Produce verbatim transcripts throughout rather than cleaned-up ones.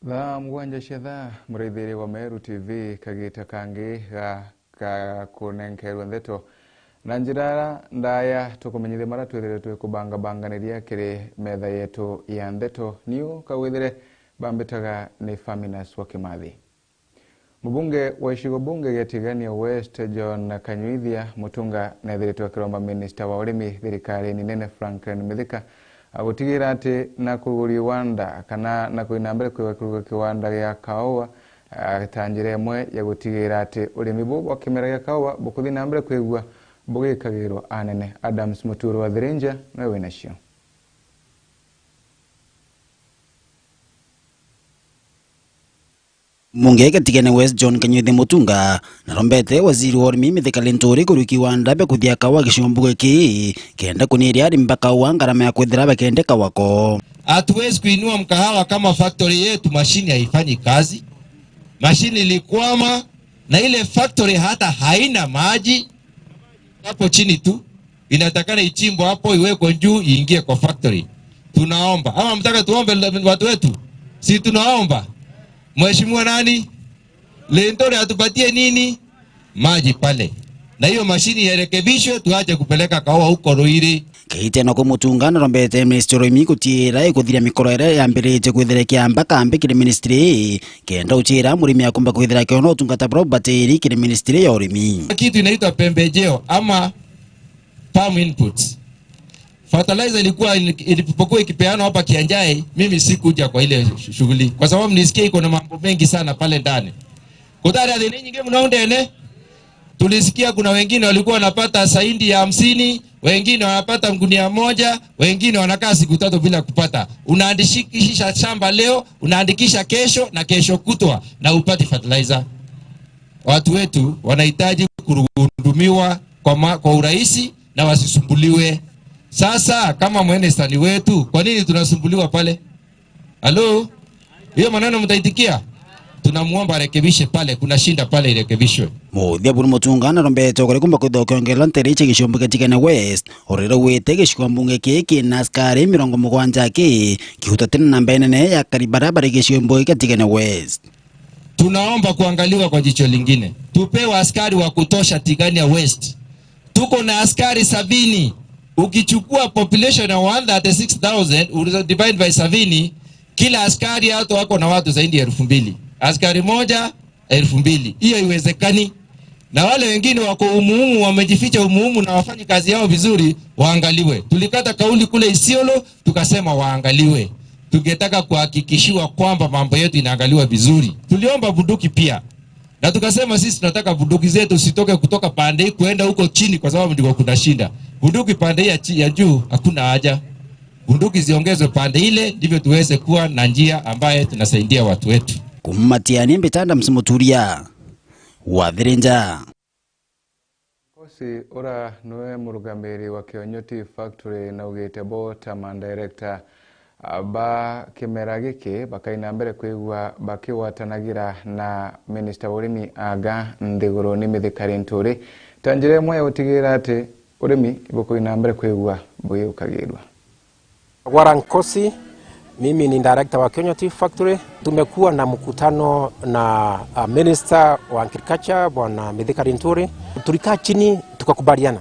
Thaa mugwanja cia thaa, muraithiria wa Meru T V, kagita kangi ga, ga kunenkerwa ndeto. Na njira ndaya, tukumenyithia mara twithire twikubangabanganiria kiri metha yetu ya ndeto. Niu kagwithire bambitaga ni Faminas wa Kimathi. Mubunge wa gicigo bunge gia Tigania West, John Kanyuithia Mutunga, neethiritwe akiromba minista wa urimi thirikarine nene Franklin Mithika agutigira ati na kurugura iwanda kana na kuina mbere kwiga kuruga kiwanda gia kaua, ah, ta njira imwe ya gutigira ati urimi buu bwa kimera gia kaua bukuthi na mbere kwigua bugikagirwa anene. Adams Muturo wa Thirinja niwe winacio. Mungeke Tigania West John Kanyuithia Mutunga narombete waziri wa urimi Mithika Linturi kuruki wanda bia kuthia kaua gicigo bunge kii, kenda kuniria arimi ba kaua ngarama ya kwithira bakende kaua ko. Hatuwezi kuinua mkahawa kama factory yetu mashini haifanyi kazi. Mashini ilikwama na ile factory hata haina maji. Hapo chini tu, inatakana ichimbwe hapo, iwekwe juu, iingie kwa factory. Tunaomba. Ama mtaka tuombe watu wetu? Si tunaomba. Mheshimiwa nani? Linturi atupatie nini? Maji pale. Na hiyo mashini irekebishwe, tuache kupeleka kaua huko Ruiri. Kaiteno ku Mutunga narombete ministry ya urimi gutiira ikuthiria mikoro iria yambiritie kwithira ikiamba kambi kiri ministry ii, kenda uchiira murimi akumba kwithira akiona utungata buria bubatiri kiri ministry ya urimi. Kitu inaitwa pembejeo ama farm inputs. Fertilizer ilikuwa, ilipokuwa ikipeanwa hapa Kianjai, mimi sikuja kwa ile shughuli kwa sababu nilisikia iko na mambo mengi sana pale ndani. Kutari athini nyingi mno ndene. Tulisikia kuna wengine walikuwa wanapata zaidi ya hamsini, wengine wanapata gunia moja, wengine wanakaa siku tatu bila kupata. Unaandikisha shamba leo, unaandikisha kesho na kesho kutwa, na upati fertilizer. Watu wetu wanahitaji kuhudumiwa kwa ma-, kwa urahisi na wasisumbuliwe. Sasa kama minister ni wetu, kwa nini tunasumbuliwa pale? Halo? Hiyo maneno mtaitikia? Tunamuomba arekebishe pale, kuna shinda pale irekebishwe. Muthia buru Mutunga narombete ukuri kumba kwithirwa ukiongererwa ntere cia gicigo bunge kia Tigania West, uria ugwite gicigo bunge kii kina askari mirongo mugwanja ki kihutatene na namba inene ya akari baria bari gicigo bunge kia Tigania West. Tunaomba kuangaliwa kwa jicho lingine. Tupewe askari wa kutosha Tigania West. Tuko na askari sabini. Ukichukua population ya one thirty-six thousand, divide by sabini, kila askari hata wako na watu zaidi ya elfu mbili. Askari moja, elfu mbili. Hiyo haiwezekani. Na wale wengine wako humuhumu, wamejificha humuhumu na wafanyi kazi yao vizuri, waangaliwe. Tulikata kauli kule Isiolo, tukasema waangaliwe. Tungetaka kuhakikishiwa kwamba mambo yetu inaangaliwa vizuri. Tuliomba bunduki pia. Na tukasema sisi tunataka bunduki zetu zisitoke kutoka pande hii kuenda huko chini kwa sababu ndiko kuna shinda. Bunduki pande hii ya chi-, ya juu hakuna haja. Bunduki ziongezwe pande ile, ndivyo tuweze kuwa na njia ambaye tunasaidia watu wetu. Kuuma Matiani, mbita Adams Muturia wa Thirinja. Nkosi ura niwe murugamiri wa Kionyo Tea Factory naugite bo ta ma director, ah, ba kimera giki bakaina mbere kwigua bakigwatanagira na minista wa urimi aga nthiguru ni Mithika Linturi, ta njira imwe ya gutigira ati urimi ibukuina mbere kwigua bugiukagirwa. Gwara Nkosi, mimi ni director wa Kionyo Tea Factory. Tumekuwa na mkutano na, uh, Minister wa Agriculture, Bwana Mithika Linturi. Tulikaa chini tukakubaliana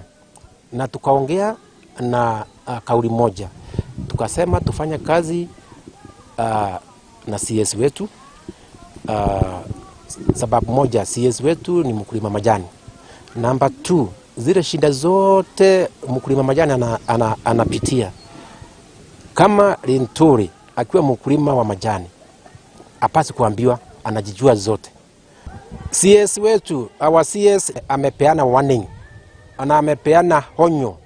na tukaongea na, uh, kauli moja. Tukasema tufanye kazi, uh, na C S wetu. Ah, sababu moja, C S wetu ni mkulima majani. Number two, zile shida zote mkulima majani ana-, ana-, anapitia, kama Linturi akiwa mkulima wa majani, hapasi kuambiwa, anajijua zote. C S wetu, our C S amepeana warning na amepeana honyo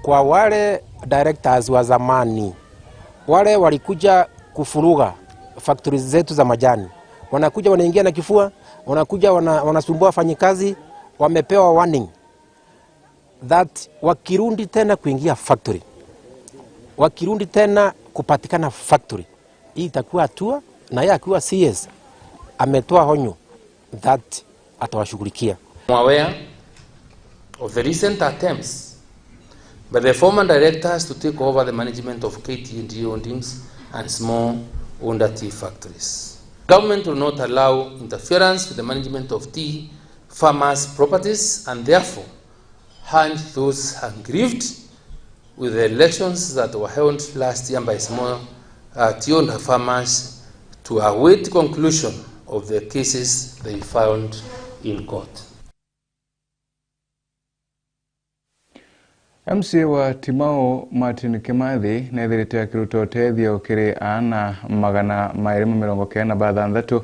kwa wale directors wa zamani, wale walikuja kufuruga factories zetu za majani. Wanakuja wanaingia na kifua, wanakuja wana-, wanasumbua wafanyikazi, wamepewa warning that wakirudi tena kuingia factory, wakirudi tena kupatikana factory, hii itakuwa hatua, na yeye akiwa C S ametoa honyo that atawashughulikia. I'm aware of the recent attempts by the former directors to take over the management of K T N D A Holdings and small holder tea factories. Government will not allow interference with the management of tea farmers' properties and therefore urge those aggrieved with the elections that were held last year by small, uh, tea owner farmers to await conclusion of the cases they filed in court. M C A wa Timau, Martin Kimathi, neethirite akiruta utethio kiri aana magana mairi ma mirongo kenda na bathanthatu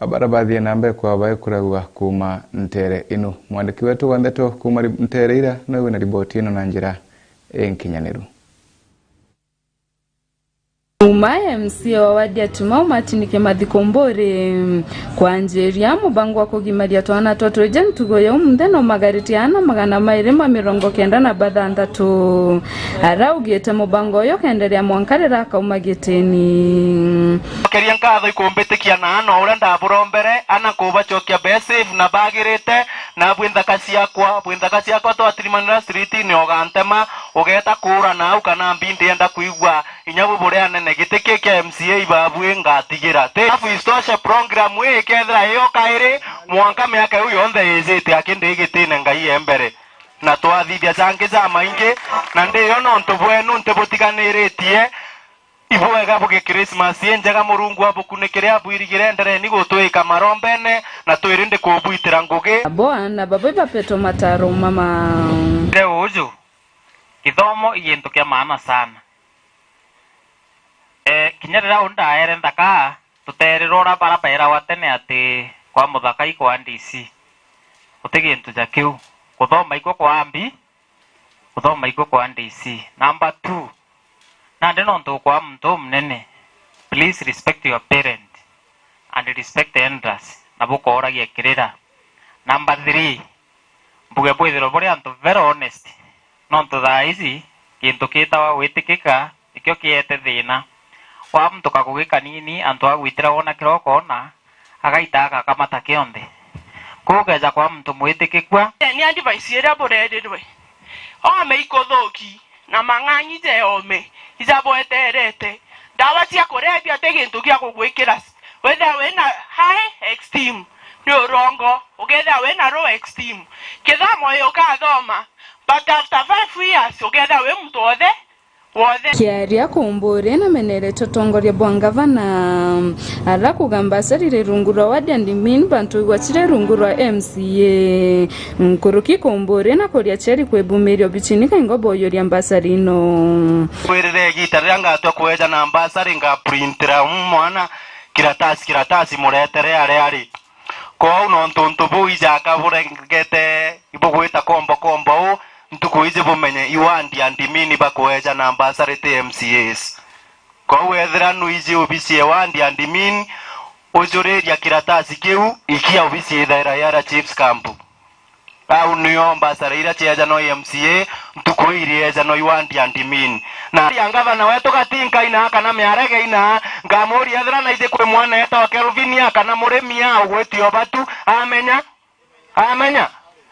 baria bathie na mbere kwaba ikuragua kuuma nteere ino. Mwandiki wetu wa ndeto kuuma ri-, nteere ira niwe wina riboti ino na njira inkinyaniru. Nyuma ya M C A wa wadi ya Timau, Martin Kimathi Kumburi kwanjiria mubango wa kugimaria twana twa twiji ntugo ya umunthe, naumagaritie aana magana mairi ma mirongo kenda na bathanthatu. Araugite mubango uyu ukenderea mwanka riria akauma gitini. Cokeria nkatho ikumbitikia na ana uria ndaburombere, ana kubacokia be safe na bagirite, na bwi nthaka ciakwa, bwi nthaka ciakwa twatirimanira street-ini ugantema, ugeeta kuura nau kana mbi ndienda kwigua. Inya bu buri anene, giti ki kia M C A ibabui ngatigira. Ti alafu isitoshe, program ii ikethira iyo kairi, mwanka miaka iu yonthe ijite aki ndi gitine Ngai e mbere. Na twathithia jangi jamaingi, na ndiyo nontu bwenu ntibutiganiritie. Ibwega buge Christmas injega, Murungu abukunikire, abwirigire, endereni gutwika marombene, na twirindi kubwitira ngugi. Abo aana babo ibapetwe mataro mama. Leo uju, kithomo i gintu kia maana sana. Eh, kinya riria u ndaere nthaka, tuteerirwe uria baria beeragwa tene ati kwa muthaka i kwa D C. Guti gintu ja kiu. Kuthoma ikwo kwa mbi, kuthoma ikwo kwa D C. Number two, nandi nontu ukwa muntu umunene, please respect your parent and respect elders, na bukooragia kirira. Number three, mbuge bwithirwe buri antu very honest, nontu thaa iji gintu kiitawa gwitikika nikio kiete thina. Kwa muntu kagugi kanini, antu a gwitira wona kiroko ona, agaita agakamata kionthe. Kwou ukeeja kwa muntu mwitikikua. Ni advice iria burerirwe. Ome ikuthuki, na mang'ang'i ja ome, ija bweterete. Ndawa cia kurebia ti gintu gia gugwikira. Withira wina high esteem, ni urongo. Ukethira wina low esteem, kithomo uyu ukathoma, but after five years, ukethira wi muntu wothe, wothe. Kiaria Kumburi namenerete utongoria bwa ngavana, ara kuuga mbasari iri rungu rwa wadi and mean bantu igwa ciri rungu rwa M C A. Nkuruki Kumburi na kuria ciari kwibumiria obicini kaingo boyuria mbasari ino. Kwirire igita riria ngatua kweja na mbasari, ngaprintira mwana kiratasi, kiratasi, muretere aria ari. Kwou nontu untu buu ijaka burengete ibugwita kombo kombo uu, ntuku iji bumenye i wadi and mean bakweja na mbasari ti M C As. Kwou ethira nu iji obisi e wadi and mean, ujuriria kiratasi kiu, ikia obisi ithaira yara chiefs camp. Au nio mbasara iria ciejanwa i M C A, ntuku ii iriejanwa i wadi and mean. Na ya ngavana wetu Gatinka ina kana miarege ina, ngamuria ethira naiji kwi mwana etagwa Kelvin a kana murimi a ugwitio batu, amenya? Amenya?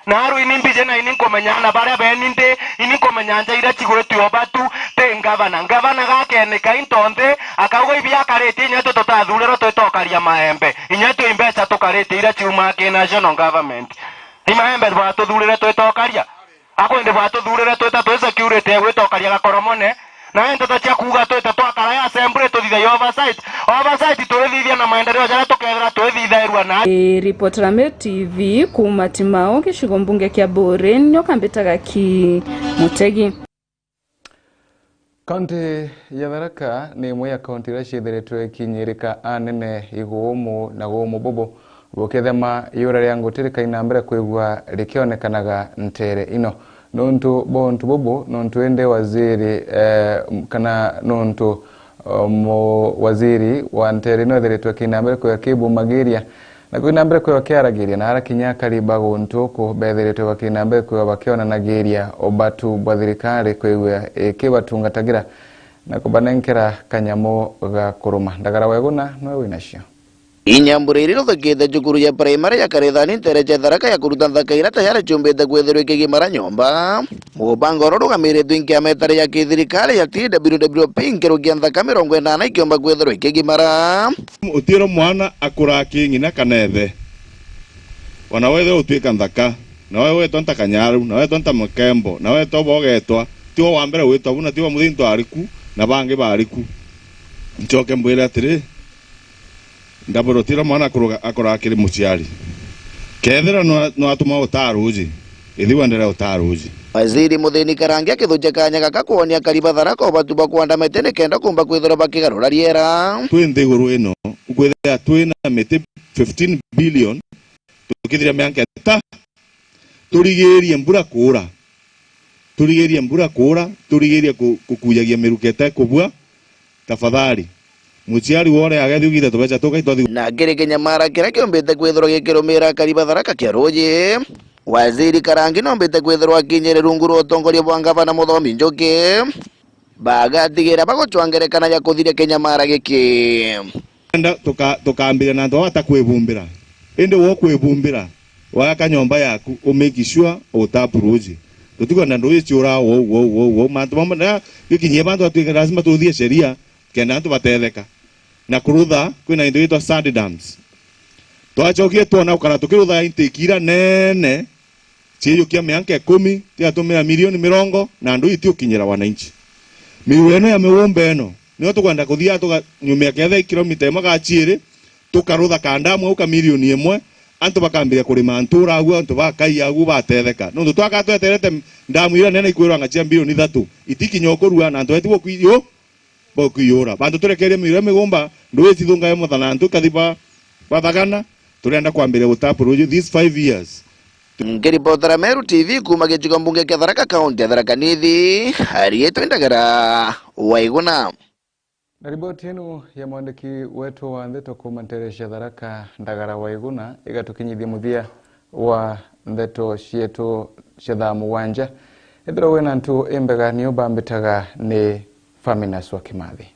Na aru ini mbiji na ini nkumenya na baria beni ndi, ini nkumenya nja iria cigwitio batu, ti ngavana. Ngavana gakenika into nthi, akauga ibi akaritie inya tu tutathurirwe twitokaria maembe. Inya tu imbeca tukaritie iria ciumaa ki national government. Ni maembe bwatuthurire twitokaria? Akwa indi bwatuthurire twita twi security egwitokaria gakoromone? Na we nteto cia kuuga twita twakara ya assembly tuthithagia oversight? Oversight turithithia na maendeleo jaria tukethira twithithairua na. Ii, ripoti ra Meru T V kuuma Timau, gicigo mbunge kia Buuri, nyoka mbitaga ki Mutegi. Kaunti ya Tharaka ni imwe ya kaunti iria ciithiritwe ikinyirika anene iguumu na guumu bubu, bukethema iura ria nguti rikai na mbere kwigua rikionekanaga nteere ino. Nuntu bwa untu bubu, nuntu indi waziri, eh, kana nuntu, eh, mu-, waziri wa nteere ino ethiritwe akai na mbere kwigua kibumagiria, na kwina mbere kwigua kiaragiria, na ara kinya akari ba guntu uku bethiritwe bakina mbere kwigua bakionanagiria ubatu bwa thirikari kwigua ikibatungatagira na kubanenkera kanyamu ga kuruma. Ndagara Weguna niwe winacio. Inyambura iri ruthukite cukuru ya primary ya Karithani ntere cia Tharaka ya kuruta nthaka iria tayari ciumbite kwithirwa ikigimara nyomba. Mubango uru urugamiritwe ni kiama itari ya kithirikari ya T W W P nkerukia nthaka mirongo inana ikiumba kwithirwa ikigimara. Utiro mwana akura aking'ina kana ethe. Wana wethe utwika nthaka, na we wetwa nta Kanyaru, na wetwa nta Mukembo, na wetwa bogetwa, tiwe wa mbere witwa buna, tiwe muthinto ariku, na bangi bariku. Ncoke mbwire atiri, ndabwira utira mwana akuruga-, akora akiri muciari. Kethira nwa-, nwatuma utaruji, ithi wendere utaruji. Waziri Muthini Karangi akithukia kanya gaka kwonia akari ba Tharaka ubatu bwa kwanda miti nikenda kumba kwithirwa bakigarura riera. Twi nthiguru ino, ukwithira twina miti fifteen billion, tukithiria mianka ita, turigirie mbura kuura. Turigirie mbura kuura, turigirie ku-, kukujagia miruka itekubua. Tafadhali, muciari wore agethi ugite tubeca tukai twathi. Na kiri kinyamara kiria kiumbite kwithirwa gikirumira akari ba Tharaka kia ruuji, Waziri Karangi nombite kwithirwa akinyire rungu rwa utongoria bwa Ngavana Muthomi Njuki, bagatigira bagucwa ngerekano ya kuthiria kinyamara giki. Enda tuka-, tukambiria na antu baba batakwibumbira. Indi wo kwibumbira, waka nyomba yaku, u make sure u tap ruuji. Tutikwenda nduuji ciuraa wou, wou, wou, wou. Mantu mamwe na gikinyie bantu batuike lazima tuthie sheria kenda antu batetheka. Na kurutha, kwina into itwa sand dams. Twacokie twona gukara tukirutha intake ira nene, ciiyukia mianka ikumi, tiatumira milioni mirongo, na andu itiukinyira wananchi. Miu ino ya miumba ino, nio tukwenda kuthia tukanyumia ketha kilomita imwe ga ciiri, tukarutha kandamu au ka milioni imwe, antu bakambiria kurima ntura agu, antu bakai agu batetheka. Nontu twaka tweterete ndamu ira nene ikwirwa anga cia bilioni ithatu, itikinya ukurua na antu baitigwo kwi-, yo, bakwiyura. Bantu turekerie miura migumba, nduuji cithungae muthanantu, ikathi ba-, bathagana, turenda kwambiria gutapu ruuji these five years. Nkiripotera Meru T V kuuma gicigo mbunge kia Tharaka, kaunti ya Tharaka Nithi, ariitwa Ndagara Waiguna. Na riboti inu ya mwandiki wetu wa ndeto kuuma ntere cia Tharaka, Ndagara Waiguna, igatukinyithia muthia wa ndeto cietu cia thaa mugwanja. Ethirwa wina ntu imbega, niu bambitaga ni Faminas wa Kimathi.